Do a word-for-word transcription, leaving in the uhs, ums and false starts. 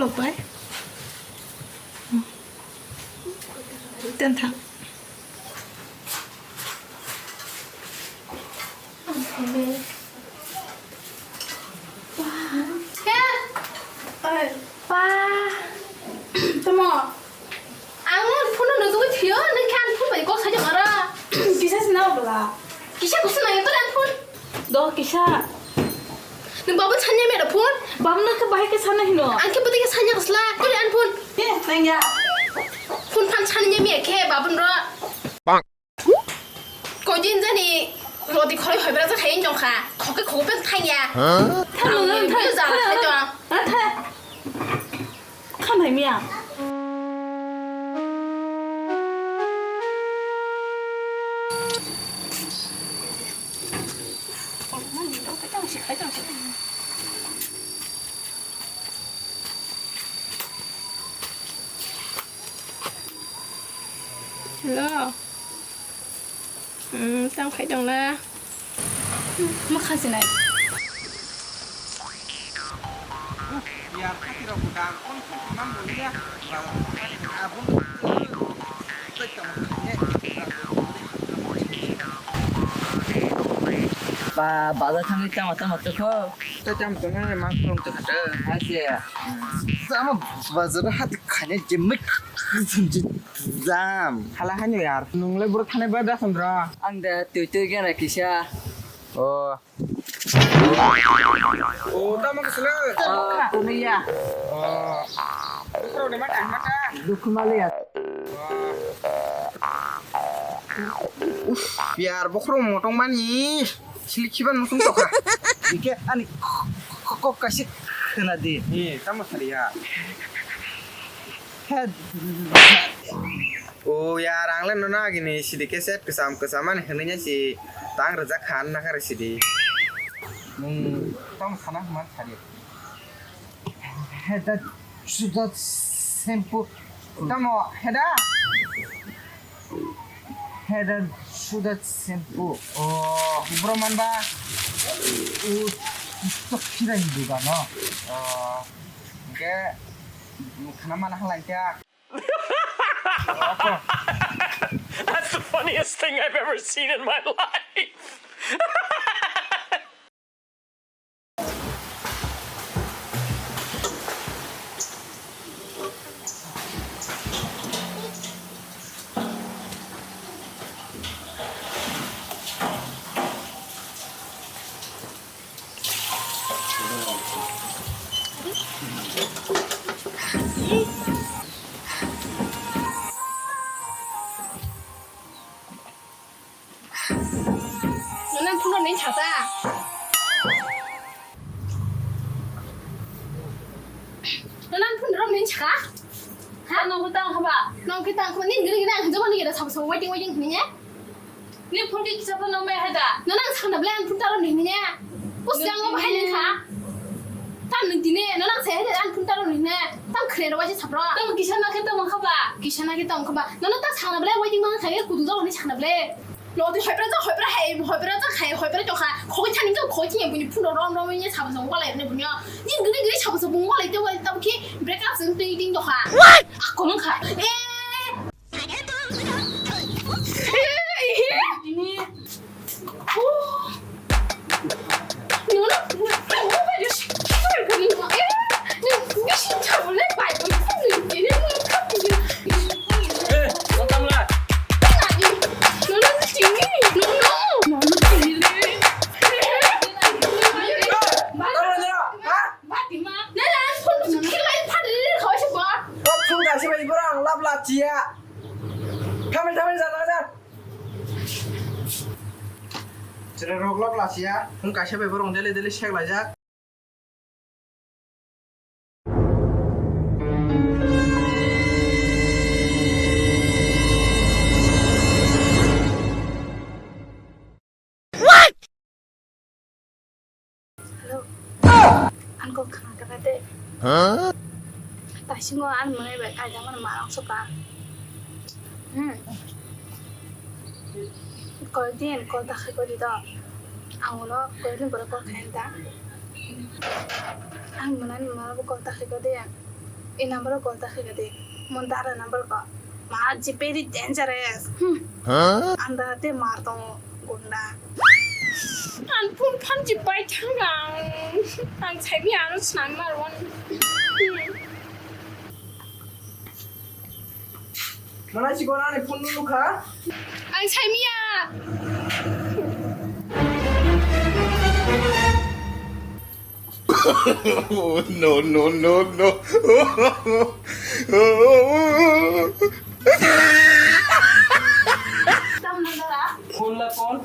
Bai. Ten thang. Ba. Tamo. Ang phone no nugwi thio, nang khe ang phone bai kok sajak aro. Kisa sina bwla. Kisa kusa nai to ang phone. Do kisa. Nang babun sanya me da phone. Babun nang khe bahai khe sana hino. Ang khe bwtwi khe sanya kasla. Kuli ang phone. He, nang ya. Phone phan sanya me khe babun ro. Bang. Koi din jani roti khoroi hoi bera jakhai jong kha. Khoke khoke pen thang ya. Huh? Ang ni biyo ja khai to. Khanai miya. Hello. Hmm, tamo khai tong na. Ma kha sinai. Yar khati rok budang, kon khati man bo ya. Ba, abun. Ba, bazar thangwi tamo tamo tokho. Tamo tamo mang tong tokho. Asia. Tamo bazar hati khane jemik. Jam. Hala hanu yar. Nungle bro thane ba da sandra. Ang da tui tui gana kisa. Oh. Oh, tamo kisa le. Ah, tuni ya. Oh. Bro ne mata mata. Dukhu mali ya. Uff, yar bokhro motong mani. Sili khiban musung tokha. Ike ani kok kaisa khna di. Ni tamo sariya. O yar, ang le nono agini sidi cassette kwcham kwcham ani hwnwi si tang rwjak kha, ang nakha sidi. Nwng tamo sana hwnma sadi. Heda suda shampoo. Tamo heda? Heda suda shampoo. O, bro manba. U, to khirai duga no. O, ge, khana mana halai ta. That's the funniest thing I've ever seen in my life. Nono phone rok nini sata. Nono phone rok nini saka? Ha? Nong khe tang kha ba? Nong khe tang kha ba? Nini gini gini ang jabo ni gini sabo sabo waiting waiting hini ya. Ni phone khe kisa phone nang bai hai da? Nono ang sakna belai ang phone taro nini ya. Us gang bahai ni kha. Tam nung tini, nono ang sai hai da ang phone taro nini ya. Tam khre ro waje sabro. Tam kisa na khe tang kha ba? Kisa na khe tang kha ba? Nono ta sakna belai waiting mang khai kudu jabo ni sakna belai. Lodi hoipra jak, hoipra hai, hoipra jak hai, hoipra tokha. Khogwi thani jak, khogwi thani buini phone rom rom nya sabo sabo walai ne buino. Ni gini gini sabo sabo walai te walai tabukhe break up sing ting ting tokha. What? Ako mangkha. Eh. Ini. Oh. Cherai rok lok lasiya, phung kaisa bai borok dele dele sek laijak. Hello. Ang kok khna kha de. Huh? Taisimo ang mwnai bai kaijak mani ma ang soka. Hmm. Koi din kol ta khai koi di do. Ang ulo koi din boro kol khai da. Ang mwnani ma bo kol ta khai koi de. E number o call ta khaika de. Mon dara number ko. Ma ji very dangerous. Hmm. Huh? Anda te mar tongo gunda. Ang phone phan ji pai thang ang. Ang sai mi aro snang mar wan. Hmm. Mana si gona ni phone nulu kha? Ang sai miya. No, no, no, no. Phone la phone.